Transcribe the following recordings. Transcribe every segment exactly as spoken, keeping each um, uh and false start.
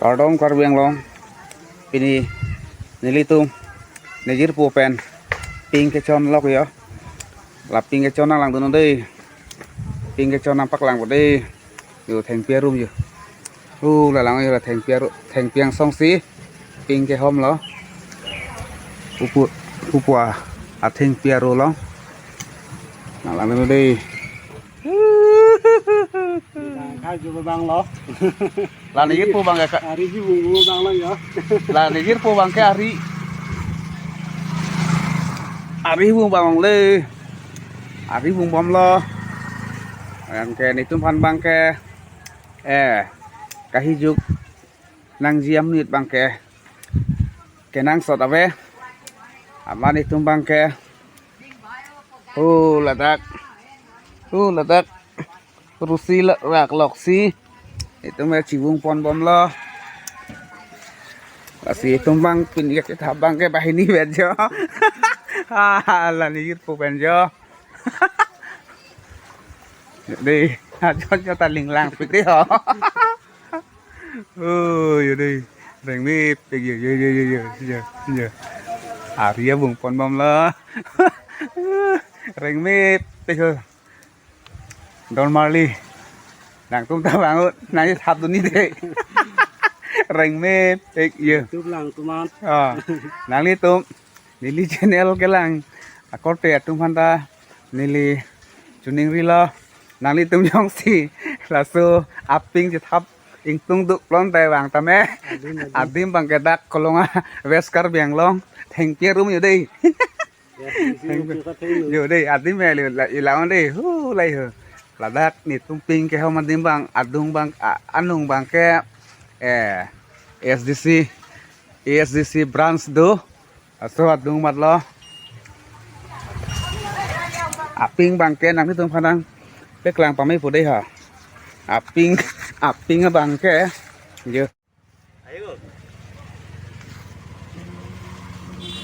Kardom Karbi Anglong. Pini nelitum nejirpo pen ping kechon lok yo. La ping kechon nanglang dun dei. Ping kechon nangpaklang po dei. Yo thengpi arum yo. Hu, la lang yo, la thengpi aru, thengpi angsong si ping kehom lo. Pupu, pupu a, athengpi aru lo. Nanglang dun dei. Kha ju bang lo. La nejirpo abang ke ka. Ari ji bung bung bang lo yo. La nejirpo abang ke ari. Ari bung bang le. Ari bung bom lo. Abang ke netum aphan abang ke, eh, kahijuk nangji amonit abang ke kenangsot ave. Amat netum abang ke, hu, ladak, hu, ladak rusi la-, rak loksi netum chivung pon bom lo. Lasi netum abang pini kethap abang ke banghini vet jo. Ha, la nejirpo pen jo. Dei, ajon jo ta linglangpik dei ho. Oh, yo dei. Rengmepik yo, yo, yo, yo, yo, yo, yo. Ari abung pon bom lo. Rengmepik ho. Don Marley. Nangtum ta bangun, nangji thap dun dei. Rengmepik yo. Tup lang tuman. Ah, nanglitum neli channel kelang akorte atum aphanta neli chuning rilo. Nanglitum jongsi laso aping chethap ingtung duk lon tai vang tame. Adim, adim. Adim abang ke dak Kolonga West Karbi Anglong. Thengpi arum yo dei. Ya, isi thengpi. Isi ka thengpi. Yo dei, adim le la, ila on dei. Hu, lai hu. Ladak netum ping kehom adim abang, adung abang, a-, anung abang ke, eh, A S D C, A S D C branch do. Laso adung amat lo. Aping abang ke nanglitum aphan nangpaklang pame po dei ha. Aping, aping abang ke. Yo. Ayo.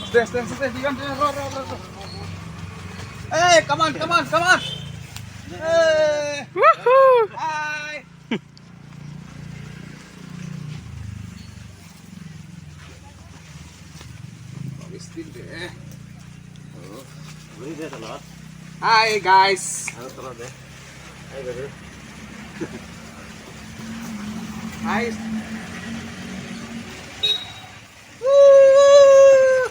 Stay, stay, stay, stay, Dion, Dion, roll, roll, roll, roll. Hey, come on, come on, come on. Hey. Woohoo! Hi. Still there. Oh. Hi, guys. Ano, tara de. Hi, brother. Hi. Woo!